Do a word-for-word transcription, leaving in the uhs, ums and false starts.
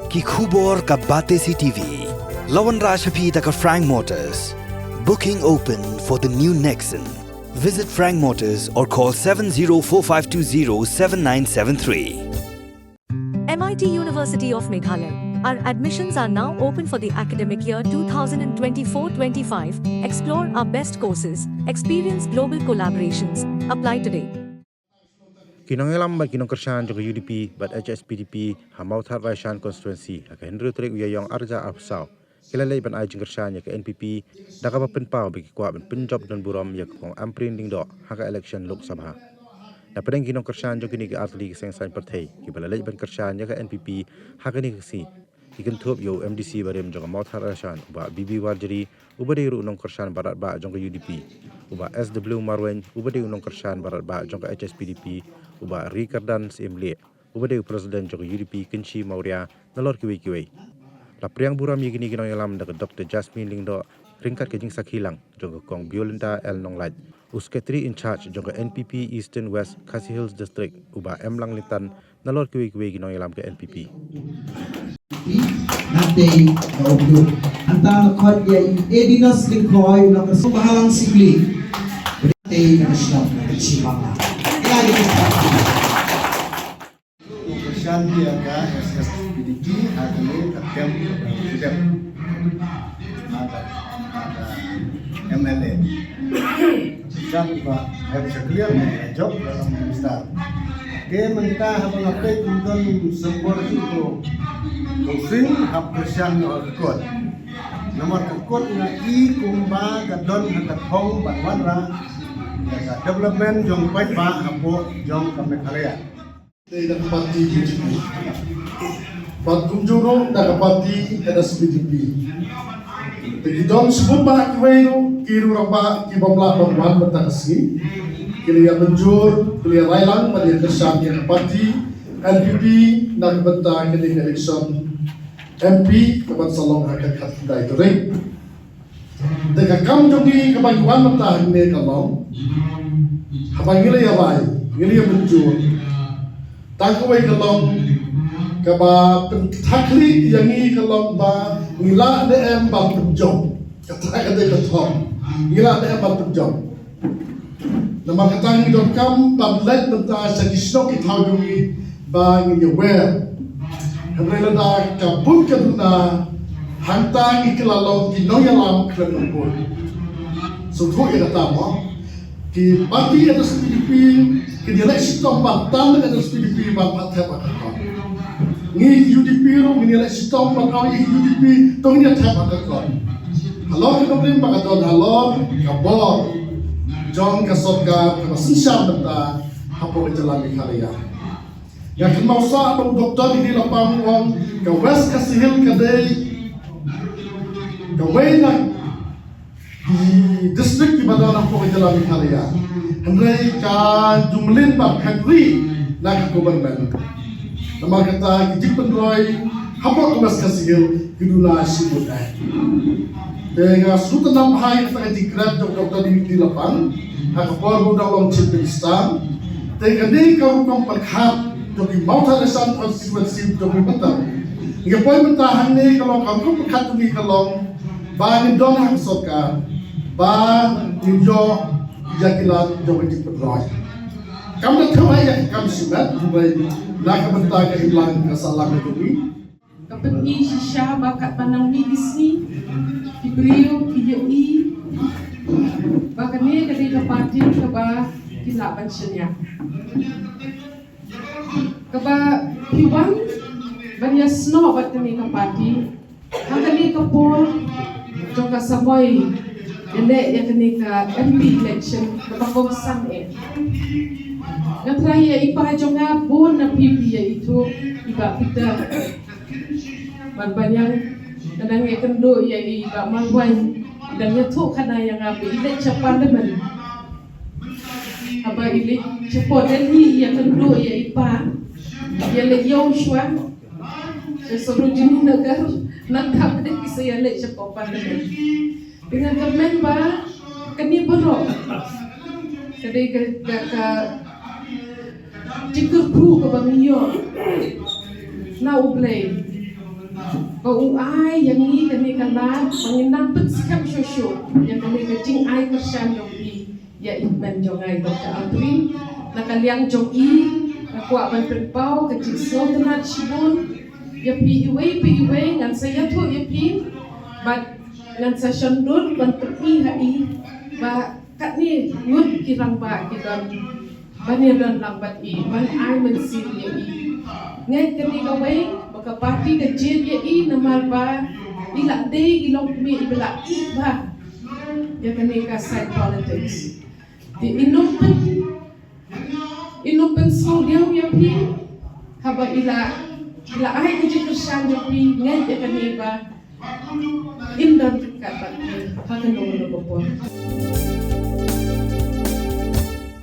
Ki khubor ka Batesi T V. La wanrah sha phi da ka Frank Motors. Booking open for the new Nexon. Visit Frank Motors or call seven zero four five two zero seven nine seven three. M I T University of Meghalaya. Our admissions are now open for the academic year two thousand twenty-four twenty-five. Explore our best courses, experience global collaborations. Apply today. Ki nongïalam bad ki nongkyrshan jong ka U D P bad H S P D P ha Mawthadraishan constituency ha ka hynriew tarik u Ïaïong arhajar arphew saw ki la leit ban ai jingkyrshan ïa ka N P P da kaba pynpaw ba ki kwah ban pynjop don burom ïa ka kong Ampareen Lyngdoh ha ka election Lok Sabha. Napdeng ki nongkyrshan jong kine ki artylli ki seng saiñ pyrthei kiba la leit ban kyrshan ïa ka N P P ha kane ka sngi, ki kynthup ïa u M D C barim jong ka Mawthadraishan u Bah B B Warjri, uba dei ruh u nongkyrshan baratbah jong ka U D P, u Bah S W Marwein, uba dei u nongkyrshan baratbah jong ka H S P D P, u Bah Rikyrdan Syiemlieh, uba dei u president jong ka U D P Kynshi Mawria, nalor kiwei kiwei. La pdiang burom ïa kine ki nongïalam da ka Doctor Jasmine Lyngdoh ryngkat ka jingsakhi lang jong ka kong Violinda L Nonglait, u secretary in charge jong ka N P P Eastern West Khasi Hills District, u Bah M Langlintan, nalor kiwei kiwei ki nongïalam ka N P P. Nate na obdu anta na khot ïa i Edinus Lyngkhoi na ka sum bahalang sikli. Nate na shlap na ka chibang. Ïa di ka shan ïa ka S S P D P ha ka ne ka tem ka tem ha ka ha ka M L A. Jan ba heb shakliar ne ka job dalam minister. Ke mynta haba nga peit kum don sembor tu ko ko sing hap kyrshan ïa ka kot. Namar ka kot nga i kumba ka don ha ka thong ban wanrah ïa ka development jong paidbah hapoh jong ka Meghalaya. Dei da ka parti B J P bad kumjuh ruh da ka parti N S P D P. Te ki don shibun bah kiwei ruh ki rangbah ki bym lah ban wan mynta ka sngi. Ki la ïa mynjur, ki la ïa railang ban ïa kyrshan ïa ka parti N P P na ka bynta kane ka election M P kaban sa long ha ka khatkhyndai tarik. Te ka kam jong ngi kaba ngi wan mynta hangne ka long, haba ngi la ïa rai, ngi la ïa mynjur, tang kawei ka long kaba pynthakhlih ïa ngi ka long ba ngi lah ne em ban pynjop. Kata ka dei ka thong, ngi lah ne em ban pynjop. Namar kata ngi donkam ban leit mynta sha ki shnong ki thaw jong ngi ba ngin ïa wer. Hynrei lada ka bun ka duna hangta ngi kylla long ki nongïalam khlem nongbuh. Sngewthuh ïa kata mo. Ki parti N S P D P kin ïaleh shitom ban tan N S P D P ban pat thep ha ka kot. Ngi U D P ruh ngin ïaleh shitom ban ïa U D P to ngin ïa thep ha ka kot. Halor ka nongrim ba ka don halor ka bor jong ka sorkar kaba synshar mynta hapoh ka jylla Meghalaya. Nga kynmaw sah ba u Doctor D D Lapang u ong ka West Khasi Hills ka dei kawei na ki district kiba don hapoh ka jylla Meghalaya. Hynrei ka jumlin ba ka ri na ka government. Namar kata ki jingpynroi hapoh ka West Khasi Hills ki duna shibun eh. Te nga sngewtynnat bha ïa kata ka jingkren jong Doctor D D Lapang ha ka por ba u dang long Chief Minister. Te kane ka rukom pyrkhat jong ki Mawthadraishan constituency jong ki mynta. Ngi poi mynta hangne ka long ka rukom pyrkhat jong ngi ka long ba ngin don ha ka sorkar ba ngin ïoh ïa ki lad jong ka jingpynroi. Kam da thew ïa ka kam shimet hynrei na ka bynta ka imlang ka sahlang ka jong ngi. Ka pyni shisha ba katba nang mih ki sngi ki briew ki ïohi ba kane ka dei ka party kaba ki lah ban shaniah. Kaba phi wan ban ïasnoh bad kane ka party ha kane ka por jong ka samoi ïaleh ïa kane ka M P election kaba kongsan eh. Nga trai ïa i pa jong nga bun na phi phi ïa ithuh i Bah Peter Banbaniang, ka dang ïakynduh ïa i Bah Marweiñ, dang ïathuh khana ïa nga ba i leit sha parliament. Haba i leit sha pdeng hi ïakynduh ïa i pa, ïaleit ïew shuwa sha Sarojini Nagar, nangta pdeng ki sa ïaleit sha parliament. Te nga kyrmen ba kane baroh ka dei ka, ka, ka jingkyrkhu kaba ngi ïoh na U Blei. Ba u ai ïa ngi kane ka lad ba ngin nang pynskhem shuh shuh ïa kane ka jingai kyrshan jong i ïa i hynmen jong nga i Doctor Ampareen. Na ka liang jong i nga kwah ban pynpaw ka jingsngewtynnat shibun ïa phi iwei pa iwei. Ngan sa ïathuh ïa phi bad ngan sa shon dur ban pyni ha i ba katne ngut ki rangbah ki don ban ïadon lang bad i ban ai mynsiem ïa i. Ngeit kane kawei ba ka party ka jied ïa i namar ba i la dei i longkmie i ba la ïeh bha ïa kane ka side politics. Te in ym pyn in ym pynsngewdiaw ïa phi haba i la i la ai ka jingkyrshan ïa phi. Ngeit ïa kane ba in don ryngkat bad phi ha kano kano ka por.